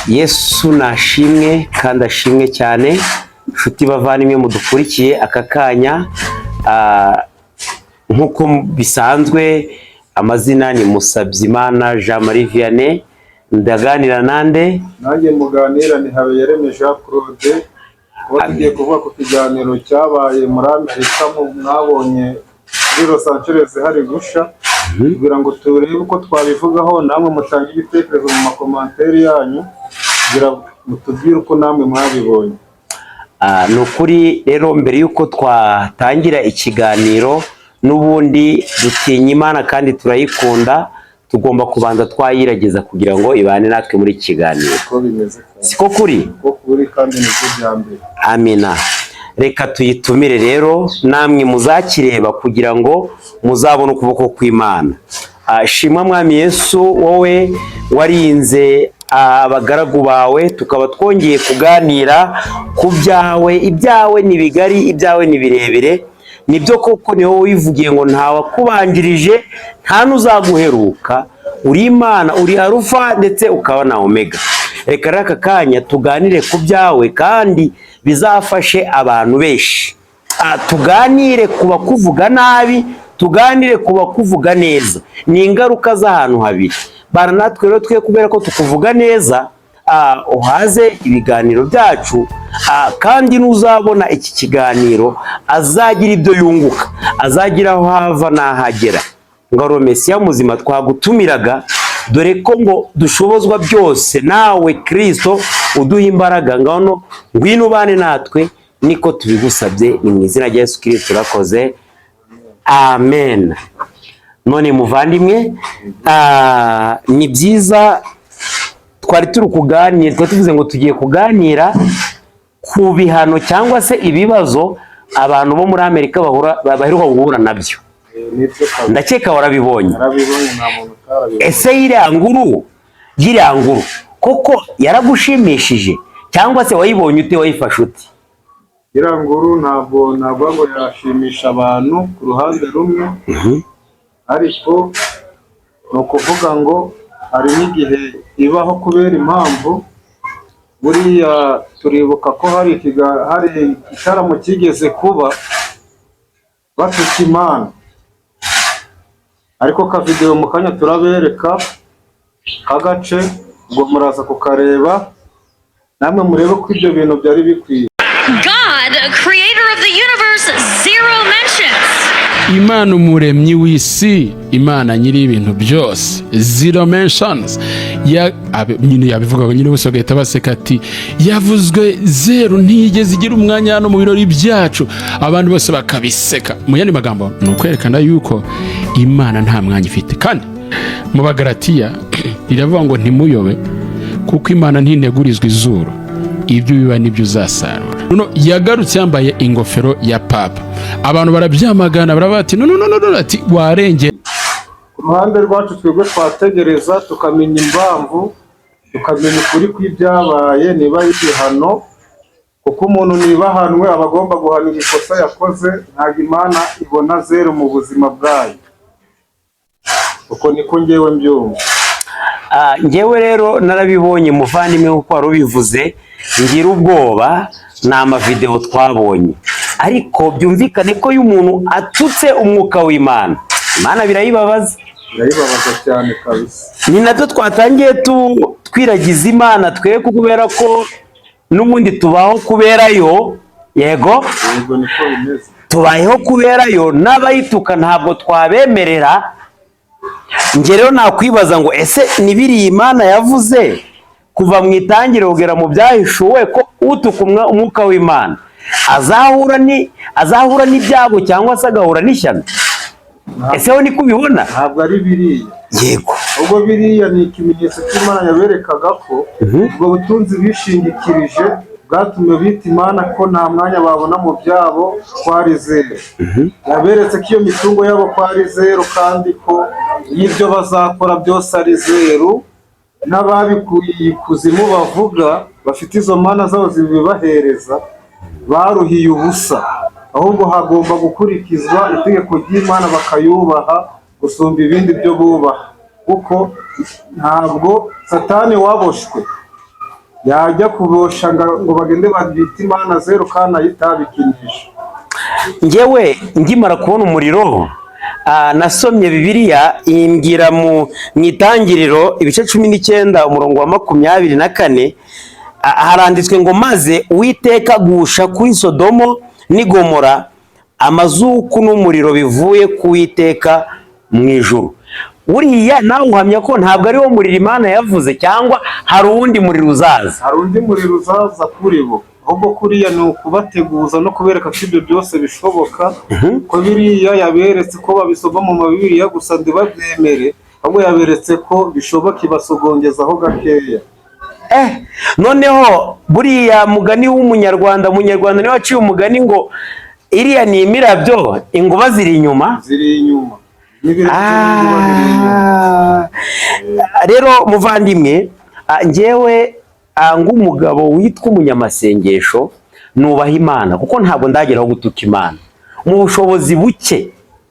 Yesu nashimwe kandi ashimwe cyane. Nshuti bavandimwe mudukurikiye aka kanya, nk'uko bisanzwe, amazina ni Musabyimana Jean Marie Vianney. Ndaganira nande? Nanjye muganira ni Habiyaremye Jean Claude. Kuba tugiye kuvuga ku kiganiro cyabaye muri Amerika, mwabonye muri Los Angeles hari gusha, kugira ngo turebe uko twabivugaho, namwe mutange ibitekerezo mu ma commentaires yanyu, kugira mutubwire uko namwe mwabibonye. Ni ukuri rero, mbere y'uko twatangira ikiganiro, n'ubundi dutinya Imana kandi turayikunda, tugomba kubanza twayiragiza kugira ngo ibane natwe muri iki kiganiro. Uko bimeze. Siko kuri? Uko kuri, kandi nibyo bya mbere. Amina. Reka tuyitumire rero, namwe muzakireba kugira ngo muzabone ukuboko kw'Imana. Shimwa Mwami Yesu, wowe warinze abagaragu bawe, tukaba twongeye kuganira ku byawe. Ibyawe ni bigari, ibyawe ni birebire. Nibyo koko, ni wowe wivugiye ngo ntawakubanjirije, nta n'uzaguheruka. Uri Imana, uri Arufa ndetse ukaba na Omega. Reka rero aka kanya tuganire ku byawe kandi bizafashe abantu benshi. Tuganire ku bakuvuga nabi, tuganire ku bakuvuga neza. Ni ingaruka z'ahantu habiri. Bana natwe rero twe, kubera ko tukuvuga neza, uhaze ibiganiro byacu, kandi n'uzabona iki kiganiro azagira ibyo yunguka, azagira aho hava n'ahagera. Ngo Mesiya muzima twagutumiraga, dore ko ngo dushobozwa byose nawe Kirisito uduha imbaraga. Ngano ngwino ubane natwe, niko tubigusabye, ni mu izina rya Yesu Kirisito, urakoze, amen. None muvandimwe, ni byiza, twari turi kuganira, twari tuvuze ngo tugiye kuganira ku bihano cyangwa se ibibazo abantu bo muri Amerika bahura, baheruka guhura nabyo. Nibyo kabisa. Ndakeka warabibonye. Narabibonye, nta muntu utarabibonye. Ese yiriya nkuru koko yaragushimishije, cyangwa se wayibonye ute, wayifashe ute? Iriya nkuru ntabwo navuga ngo yashimisha abantu ku ruhande rumwe, ariko ni ukuvuga ngo hari n'igihe ibaho kubera impamvu. Buriya turibuka ko hari igitaramo kigeze kuba batuka Imana, ariko ka videwo mu kanya turabereka k'agace, ubwo muraza kukareba namwe murebe ko ibyo bintu byari bikwiye. God, creator of the universe, zero mentions. Imana umuremyi w'isi, Imana nyiri ibintu byose, zero mentions. Nyine yabivugaga nyine, bose bagahita baseka, ati yavuzwe zero, ntiyigeze igira umwanya hano mu birori byacu. Abantu bose bakabiseka. Mu yandi magambo, ni ukwerekana yuko Imana nta mwanya ifite. Kandi mu Bagaratiya riravuga ngo ntimuyobe, kuko Imana ntinegurizwa izuru, ibyo biba nibyo uzasarura. Noneho yagarutse yambaye ingofero ya papa, abantu barabyamagana, baravuga ati no, no, no, no, no, ati warengera. Ku ruhande rwacu twebwe twategereza tukamenya impamvu, tukamenya ukuri kw'ibyabaye, niba ari igihano, kuko umuntu niba ahanwe aba agomba guhanira ikosa yakoze. Ntabwo Imana ibona zero mu buzima bwayo. Uko niko ngewe mbyumva. Njyewe rero narabibonye, muvandimwe, kuko wari ubivuze ngira ubwoba. Ni amavidewo twabonye, ariko byumvikane ko iyo umuntu atutse umwuka w'Imana, Imana birayibabaza. Birayibabaza cyane kabisa. Ni nabyo twatangiye twiragiza Imana twe, kubera ko n'ubundi tubaho kuberayo, yego. Yego, niko bimeze. Tubayeho kuberayo, n'abayituka ntabwo twabemerera. Njye rero nakwibaza ngo ese ni biriya Imana yavuze kuva mu itangiriro kugera mu Byahishuwe, ko utuka umwuka w'Imana azahura n'ibyago cyangwa se agahura n'ishyano? Ese wowe niko ubibona? Ntabwo ari biriya. Ubwo biriya ni ikimenyetso cy'Imana yaberekaga ko ubwo butunzi bishingikirije bwatumye bita Imana ko nta mwanya babona mu byabo, ko ari zero. Yaberetse ko iyo mitungo yabo ko ari zero, kandi ko n'ibyo bazakora byose ari zero, n'ababikuye ikuzimu bavuga bafite izo mana zabo zibibahereza baruhiye ubusa, ahubwo hagomba gukurikizwa itegeko ry'Imana, bakayubaha gusumba ibindi byo bubaha. Kuko ntabwo Satani waboshwe yajya kubosha ngo bagende babite Imana zeru kandi ayitabikinisha. Njyewe nkimara kubona umuriro, nasomye Bibiliya imbwira mu Itangiriro ibice 19 umurongo wa 24, haranditswe ngo: "Maze Uwiteka agusha kuri Sodomo n'i Gomora amazuku n'umuriro bivuye ku Uwiteka mu ijuru." Buriya nawe uhamya ko ntabwo ari wo muriro Imana yavuze, cyangwa hari uwundi muriro uzaza? Hari undi muriro uzaza kuri bo. Ahubwo kuriya ni ukubateguza no kubereka ko ibyo byose bishoboka, ko biriya yaberetse ko babisoma mu mabibiriya gusa ntibabyemere, ahubwo yaberetse ko bishoboka, ibasogongezaho gakeya. Noneho buriya mugani w'Umunyarwanda, Umunyarwanda niwe waciye umugani ngo iriya ni imirabyo, inkuba ziri inyuma. Ziri inyuma, n'ibirabyo n'inkuba biri inyuma. Rero muvandimwe, njyewe ng'umugabo witwa umunyamasengesho nubaha Imana, kuko ntabwo ndageraho gutuka Imana. Mu bushobozi buke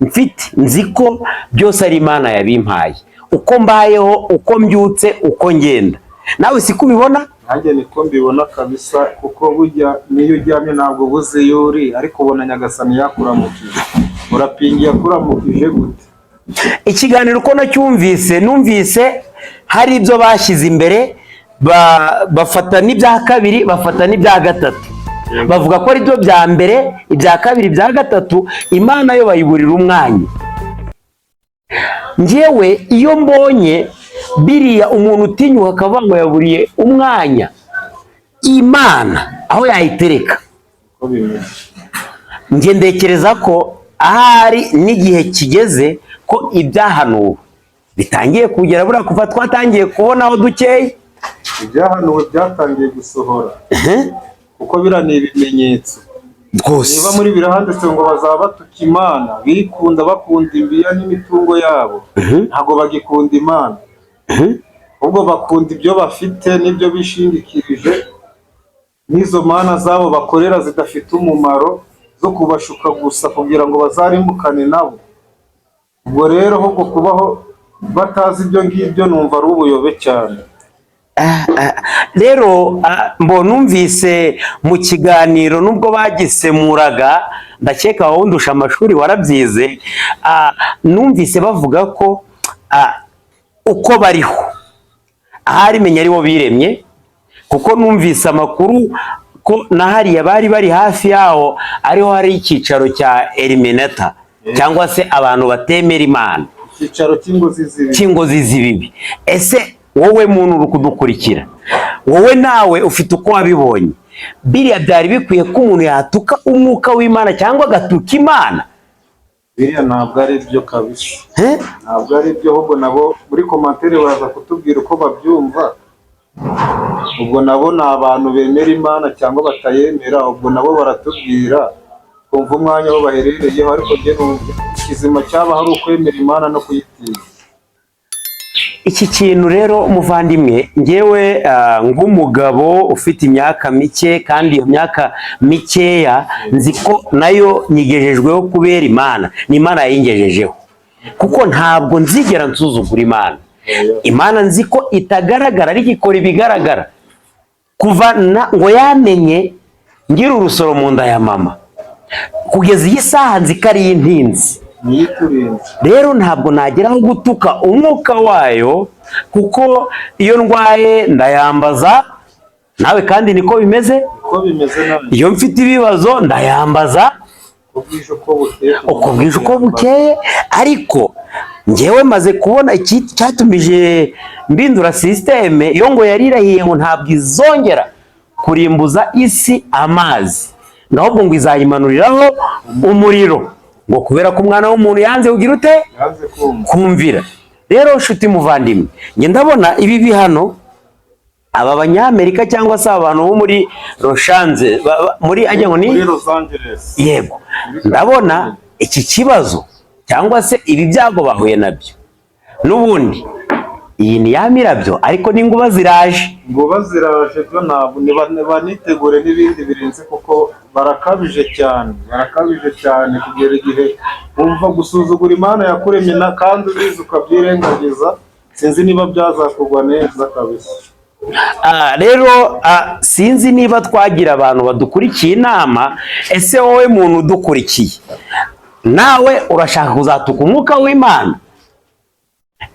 mfite, nzi ko byose ari Imana yabimpaye, uko mbayeho, uko mbyutse, uko ngenda. Nawe siko ubibona? Nanjye niko mbibona kabisa, kuko burya niyo uryamye ntabwo ubuze iyo uri, ariko ubona Nyagasani yakuramukije, urapingiye akuramukije gute? Ikiganiro uko nacyumvise, numvise hari ibyo bashyize imbere, bafata n'ibya kabiri, bafata n'ibya gatatu, bavuga ko ari byo bya mbere, ibya kabiri, ibya gatatu, Imana yo bayiburira umwanya. Njyewe iyo mbonye biriya, umuntu utinyuka akavuga ngo yaburiye umwanya Imana aho yayitereka, Uko bimeze. Njye ntekereza ko ahari n'igihe kigeze ko ibyahanuwe bitangiye kugera. Buriya kuva twatangiye kubonaho dukeya. Ibyahanuwe byatangiye gusohora, kuko biriya ni ibimenyetso. Rwose. Niba muri birahanditse ngo bazaba batuka Imana, bikunda, bakunda imbiya n'imitungo yabo, ntabwo bagikunda Imana, ahubwo bakunda ibyo bafite n'ibyo bishingikirije n'izo mana zabo bakorera zidafite umumaro, zo kubashuka gusa kugira ngo bazarimbukane nabo. Ubwo rero ahubwo kubaho batazi ibyo ngibyo numva ari ubuyobe cyane. Rero mbo numvise mu kiganiro, nubwo bagisemuraga, ndakeka wowe undusha amashuri warabyize, numvise bavuga ko uko bariho ahari menya ari bo biremye, kuko numvise amakuru ko na hariya bari bari hafi yaho ariho hari icyicaro cya Illuminati, cyangwa se abantu batemera Imana. Icyicaro cy'ingozi z'ibibi. Cy'ingozi z'ibibi. Ese wowe muntu uri kudukurikira, wowe nawe ufite uko wabibonye, biriya byari bikwiye ko umuntu yatuka umwuka w'Imana cyangwa agatuka Imana? Biriya ntabwo ari byo kabisa. Eh? Ntabwo ari byo. Ahubwo nabo muri commentaire baza kutubwira uko babyumva. Ubwo nabo ni abantu bemera Imana cyangwa batayemera, ubwo nabo baratubwira kumva umwanya aho baherereyeho. Ariko njye numva ikizima cyaba ari ukwemera Imana no kuyitinya. Iki kintu rero muvandimwe, ngewe ng'umugabo ufite imyaka mike, kandi iyo myaka mikeya nzi ko nayo nyigejejweho kubera Imana, ni Imana yayingejejeho, kuko ntabwo nzigera nsuzugura Imana. Imana nzi ko itagaragara ariko ikora ibigaragara. Kuva ngo yamenye ngira urusoro mu nda ya mama kugeza iyi saha, nzi ko ari iy'intinzi. Niyo iturinze. Rero ntabwo nageraho gutuka umwuka wayo, kuko iyo ndwaye ndayambaza, nawe kandi niko bimeze. Uko bimeze nawe. Iyo mfite ibibazo ndayambaza. Uko bwije uko bukeye. Uko bwije uko bukeye. Ariko njyewe maze kubona iki cyatumije mbindura système yo ngo yarirahiye ngo ntabwo izongera kurimbuza isi amazi, ahubwo ngo izayimanuriraho umuriro, ngo kubera ko umwana w'umuntu yanze kugira ute? Yanze kumva. Kumvira. Rero nshuti muvandimwe, njye ndabona ibi bihano aba Banyamerika cyangwa se abantu bo muri Roshanze muri ajya ngo ni Muri Los Angeles. Yego, ndabona iki kibazo cyangwa se ibi byago bahuye nabyo, n'ubundi iyi ni ya mirabyo, ariko n'inkuba ziraje. Inkuba ziraje byo, ntabwo banitegure n'ibindi birenze, kuko barakabije cyane, barakabije cyane kugera igihe wumva gusuzugura Imana yakuremye kandi ubizi ukabyirengagiza. Sinzi niba byazakorwa neza kabisa. Rero sinzi niba twagira abantu badukurikiye inama. Ese wowe muntu udukurikiye, nawe urashaka kuzatuka umwuka w'Imana?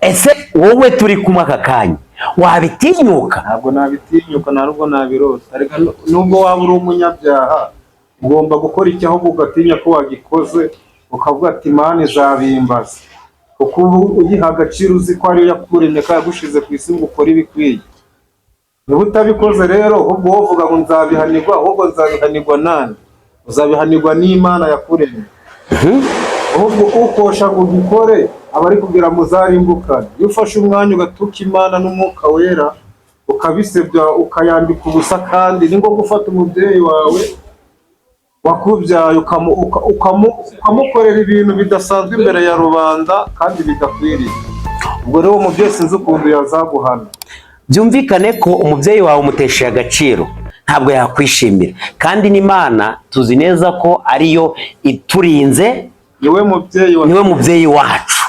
Ese wowe turi kumwe aka kanya wabitinyuka? Ntabwo nabitinyuka, nta nubwo nabirota. Ariko nubwo waba uri umunyabyaha, ugomba gukora icyo ahubwo ugatinya ko wagikoze, ukavuga ati: "Imana izabimbaza", kuko ubu uyiha agaciro, uzi ko ariyo yakuremye, ko yagushize ku isi ngo ukore ibikwiye. Niba utabikoze rero, ahubwo wowe uvuga ngo nzabihanirwa, ahubwo nzabihanirwa nande? Uzabihanirwa n'Imana yakuremye. Ahubwo ukosha ngo ugikore aba ari kugira muzarimbukane. Iyo ufashe umwanya ugatuka Imana n'Umwuka Wera, ukabisebya, ukayambika ubusa, kandi ni ngombwa gufata umubyeyi wawe wakubyaye ukamukorera ibintu bidasanzwe imbere ya rubanda kandi bidakwiriye. Ubwo rero uwo mubyeyi sinzi ukuntu yazaguhana. Byumvikane ko umubyeyi wawe umutesheje agaciro, ntabwo yakwishimira. Kandi n'Imana tuzi neza ko ariyo iturinze. Niwe mubyeyi wa Niwe mubyeyi wacu.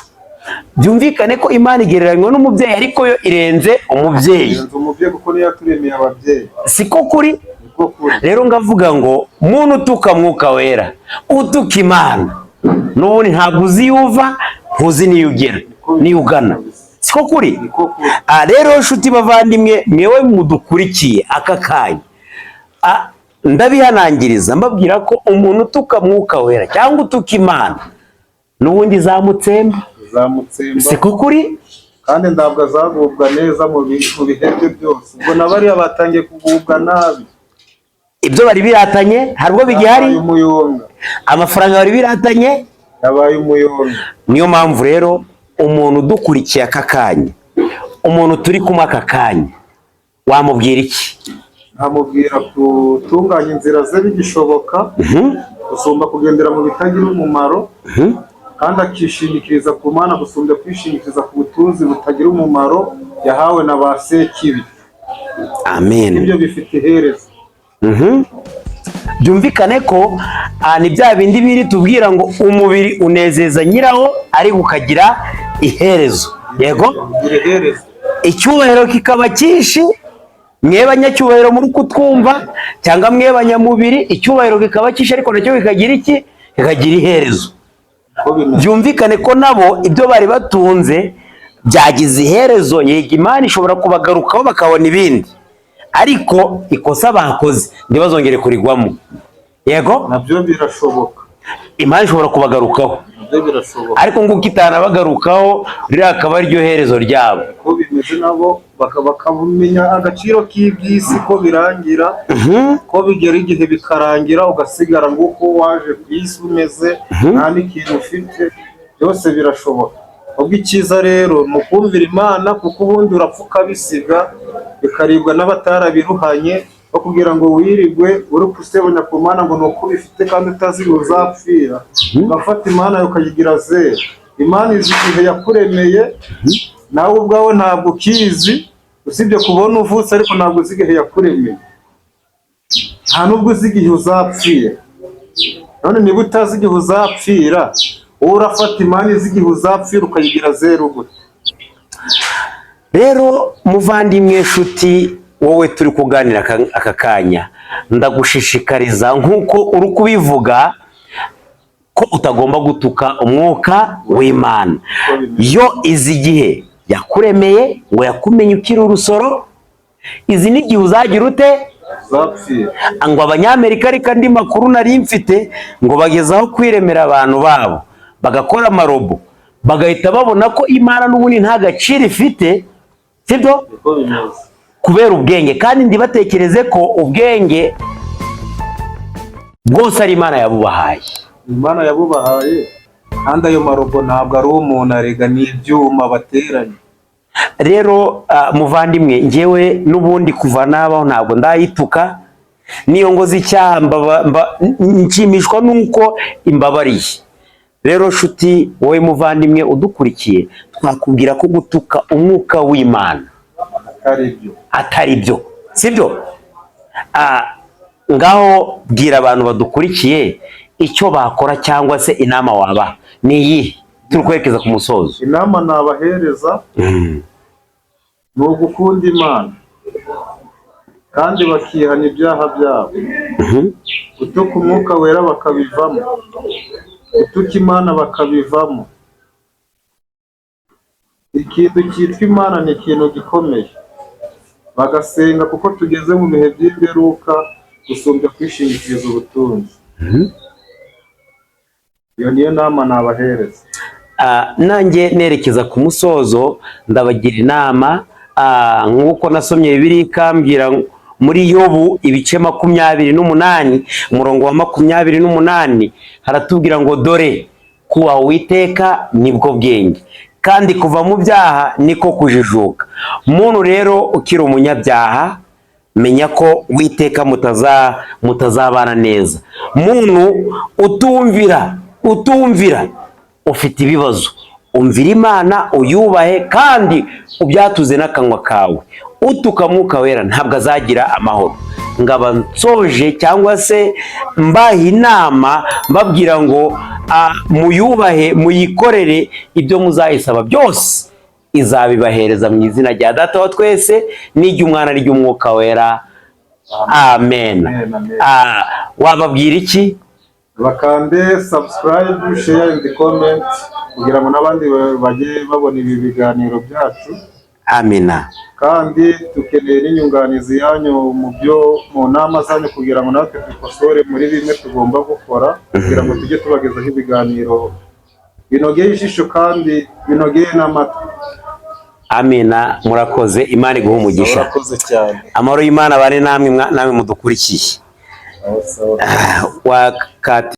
Byumvikane ko Imana igereranywa n'umubyeyi, ariko yo irenze umubyeyi. Irenze umubyeyi kuko niyo yaturemeye ababyeyi. Siko kuri? Niko kuri. Rero ngavuga ngo muntu utuka Mwuka Wera, utuka Imana, n'ubundi ntabwo uzi iyo uva, ntuzi n'iyo ugera, n'iyo ugana. Siko kuri? Niko kuri. Rero nshuti bavandimwe, mwewe mudukurikiye aka kanya, ndabihanangiriza mbabwira ko umuntu utuka Mwuka Wera cyangwa utuka Imana, n'ubundi izamutsemba. Zamutsemba. Siko kuri? Kandi ntabwo azagubwa neza mu bihe bye byose. Ubwo na bariya batangiye kugubwa nabi. Ibyo bari biratanye hari ubwo bigihari. Yabaye umuyonga. Amafaranga bari biratanye. Yabaye umuyonga. Niyo mpamvu rero umuntu udukurikiye aka kanya, umuntu turi kumwe aka kanya, wamubwira iki? Nkamubwira gutunganya inzira ze bigishoboka, gusumba kugendera mu bitagira umumaro, kandi akishingikiriza ku Mana gusumbya kwishingikiriza ku butunzi butagira umumaro yahawe na ba sekibi. Amen. Ibyo bifite iherezo. Byumvikane ko ni bya bindi biri tubwira ngo umubiri unezeza nyirawo ariko ukagira iherezo. Yego. Bigira iherezo. Icyubahiro kikaba cyinshi, mwe banyacyubahiro muri kutwumva cyangwa mwe banyamubiri, icyubahiro kikaba cyinshi ariko nacyo kikagira iki? Kikagira iherezo. Uko bimeze. Byumvikane ko nabo ibyo bari batunze byagize iherezo. Yego, Imana ishobora kubagarukaho bakabona ibindi, ariko ikosa bakoze ntibazongere kurigwamo. Yego. Nabyo birashoboka. Imana ishobora kubagarukaho. Nabyo birashoboka. Ariko nguko itanabagarukaho, ririya akaba ariryo herezo ryabo. Uko bimeze, nabo bakamenya agaciro k'iby'isi, ko birangira, ko bigera igihe bikarangira, ugasigara nguko waje ku isi umeze, nta n'ikintu ufite. Byose birashoboka. Ubwo icyiza rero ni ukumvira Imana, kuko ubundi urapfa ukabisiga, bikaribwa n'abatarabiruhanye, bakubwira ngo wirigwe uri gusebanya ku Mana ngo ni uko ubifite kandi utazi igihe uzapfira. Ugafata Imana yawe ukayigira zeru. Imana izi igihe yakuremeye, nawe ubwawe ntabwo ukizi, usibye kubona uvutse, ariko ntabwo uzi igihe yakuremeye, nta nubwo uzi igihe uzapfira. None niba utazi igihe uzapfira, wowe urafata Imana izi igihe uzapfira ukayigira zeru gute? Rero muvandimwe, nshuti, wowe turi kuganira aka kanya, ndagushishikariza nk'uko uri kubivuga ko utagomba gutuka umwuka w'Imana. Yo izi igihe yakuremeye, ngo yakumenye ukiri urusoro, izi n'igihe uzagira ute? Uzapfira. Ngo Abanyamerika, ariko andi makuru nari mfite, ngo bagezaho kwiremera abantu babo, bagakora amarobo, bagahita babona ko Imana n'ubundi nta gaciro ifite, sibyo? Niko bimeze. Kubera ubwenge, kandi ndibatekereze ko ubwenge bwose ari Imana yabubahaye. Imana yabubahaye, kandi ayo marobo ntabwo ari umuntu arega, ni ibyuma bateranye. Rero muvandimwe, njyewe n'ubundi kuva nabaho ntabwo ndayituka. Niyo ngoze icyaha nshimishwa n'uko imbabariye. Rero nshuti, wowe muvandimwe udukurikiye, twakubwira ko gutuka umwuka w'Imana atari byo. Atari byo, sibyo? Ngaho bwira abantu badukurikiye icyo bakora, cyangwa se inama wabaha ni iyihe, turi kwerekeza ku musozo. Inama nabahereza Ni ugukunda Imana kandi bakihana ibyaha byabo, gutuka Umwuka Wera bakabivamo, gutuka Imana bakabivamo. Ikintu cyitwa Imana ni ikintu gikomeye. Bagasenga kuko tugeze mu bihe by'imperuka, gusumbya kwishingikiriza ubutunzi. Iyo niyo nama nabahereza. Nanjye nerekeza ku musozo, ndabagira inama, nk'uko nasomye Bibiliya ikambwira muri Yobu ibice 28, umurongo wa 28, haratubwira ngo: "Dore kubaha Uwiteka nibwo bwenge, kandi kuva mu byaha niko kujijuka." Muntu rero ukiri umunyabyaha, menya ko Uwiteka mutazabana neza. Muntu utumvira, ufite ibibazo. Umvira Imana, uyubahe kandi ubyatuze n'akanwa kawe. Utuka Mwuka Wera ntabwo azagira amahoro. Ngaba nsoje cyangwa se mbaha inama, mbabwira ngo muyubahe, muyikorere, ibyo muzayisaba byose izabibahereza, mu izina rya Data wa twese n'iry'Umwana n'iry'Umwuka Wera, amen. Amen, amen. Wababwira iki? Bakande subscribe, share and comment kugira ngo n'abandi bajye babona ibi biganiro byacu. Amina. Kandi dukeneye n'inyunganizi yanyu mu byo mu nama zanyu, kugira ngo natwe dukosore muri bimwe tugomba gukora, kugira ngo tujye tubagezaho ibiganiro binogeye ijisho kandi binogeye n'amatwi. Amina, murakoze, Imana iguha umugisha. Urakoze cyane. Amahoro y'Imana abane namwe, namwe mudukurikiye. Sawa, sawa. Wakati.